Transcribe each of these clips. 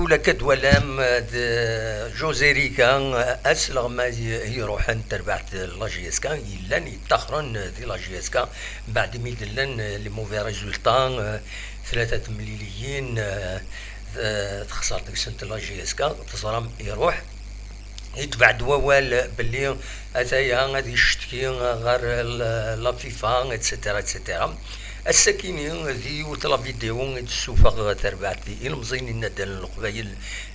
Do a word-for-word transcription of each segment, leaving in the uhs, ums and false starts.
La Cadwalam de José Riga, asleɣmay iruḥen terbaɛt la J S K, yellan yettaxren di la J S K, mbeɛd mi d-llan les mauvais résultats, tlata temliliyin, texṣer deg-sent la J S K, teẓram iruḥ. Yetbeɛ-d wawal belli ataya ad yeccetki ɣer la FIFA, et cetera, et cetera. Ass-akini, di yiwet la vidéo i d-ssufeɣ terbaɛt i ilemẓiyen n yinaddalen n Leqbayel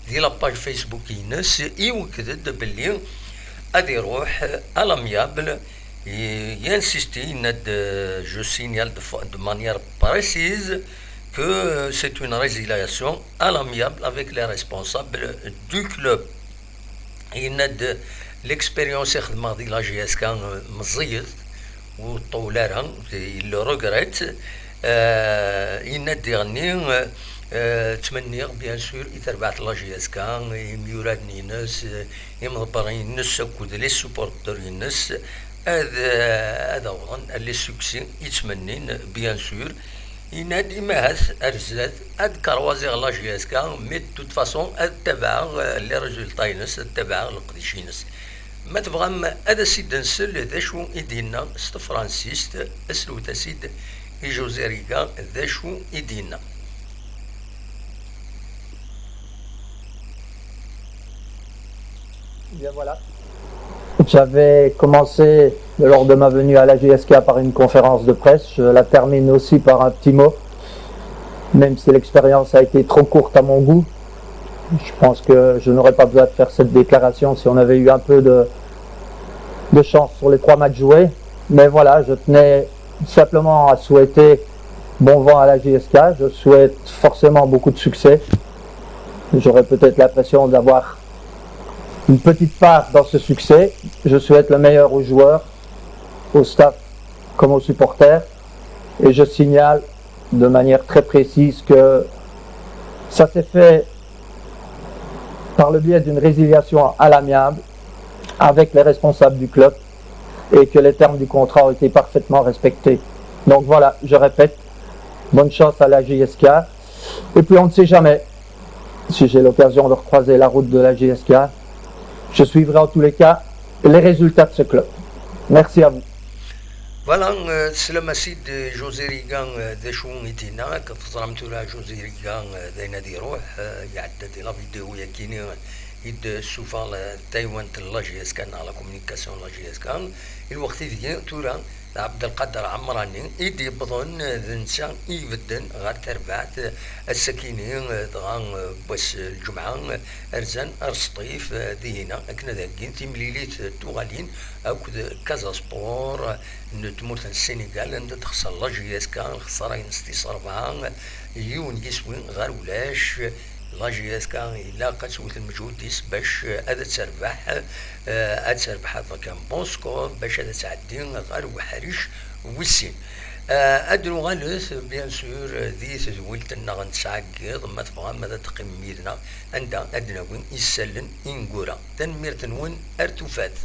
di la page Facebook-ines, iwekked-d belli ad iruḥ à l'amiable. Yinsisti, yenna-d, je signale de, de manière précise que c'est une résiliation à l'amiable avec les responsables du club. Yenna-d l'expérience i xedmeɣ di la J S K meẓẓiyet, ur ṭṭul ara, il le regrette. Yenna-d diɣenni, ttmenniɣ bien sûr i terbaɛt la J S K, imyuraden-ines, imḍebbren-ines akked les supporters-ines ad, ad awḍen à les succès i ttmennin bien sûr. Yenna-d imahat ar zdat ad d-karwaziɣ la J S K, mais de toute façon ad tabaɛeɣ les résultats-ines, ad tabaɛeɣ leqdic-ines. Ma tebɣam ad as-id-nsel d acu i d-yenna s tefransist, aslewt-as-id i José Riga d acu i d-yenna. Bien voilà. J'avais commencé lors de ma venue à la J S K par une conférence de presse. Je la termine aussi par un petit mot, même si l'expérience a été trop courte à mon goût. Je pense que je n'aurais pas besoin de faire cette déclaration si on avait eu un peu de, de chance sur les trois matchs joués. Mais voilà, je tenais simplement à souhaiter bon vent à la J S K. Je souhaite forcément beaucoup de succès. J'aurais peut-être l'impression d'avoir une petite part dans ce succès. Je souhaite le meilleur aux joueurs, au staff comme aux supporters. Et je signale de manière très précise que ça s'est fait par le biais d'une résiliation à l'amiable avec les responsables du club et que les termes du contrat ont été parfaitement respectés. Donc voilà, je répète, bonne chance à la J S K. Et puis on ne sait jamais si j'ai l'occasion de recroiser la route de la J S K. Je suivrai en tous les cas les résultats de ce club. Merci à vous. Voilà, teslam-as-id José Riga d acu i d-yenna. Akka teẓram tura José Riga d ayen ad iruḥ, iɛedda di la vidéo yakini i d-ssufeɣ taywant n la J S K neɣ la communication n la J S K. I lweqt ideg tura d Ɛebdelqader Ɛemrani i d-yewwḍen, d netta i ibedden ɣer terbaɛt. Ass-akini dɣa n wass n lǧemɛa rzan ar Sṭif dihina akken ad heggin timlilit n tuɣalin akked Casa Sport n tmurt n Ssinigal, anda d-texṣer la J S K lexṣara-ines tis rebɛa, yiwen n yiswi ɣer ulac. La J S K ilaq ad twet lmeǧhud-is bac ad terbeḥ, ad terbeḥ avec un bon score bac ad tɛeddi ɣer uḥric wis sin. Ad nuɣalet bien sûr di tedwilt-nneɣ n tesɛa n yiḍ, ma tebɣam ad teqqimem yid-neɣ anda ad d-nawi isallen ineggura. Tanemmirt-nwen, ar tufat.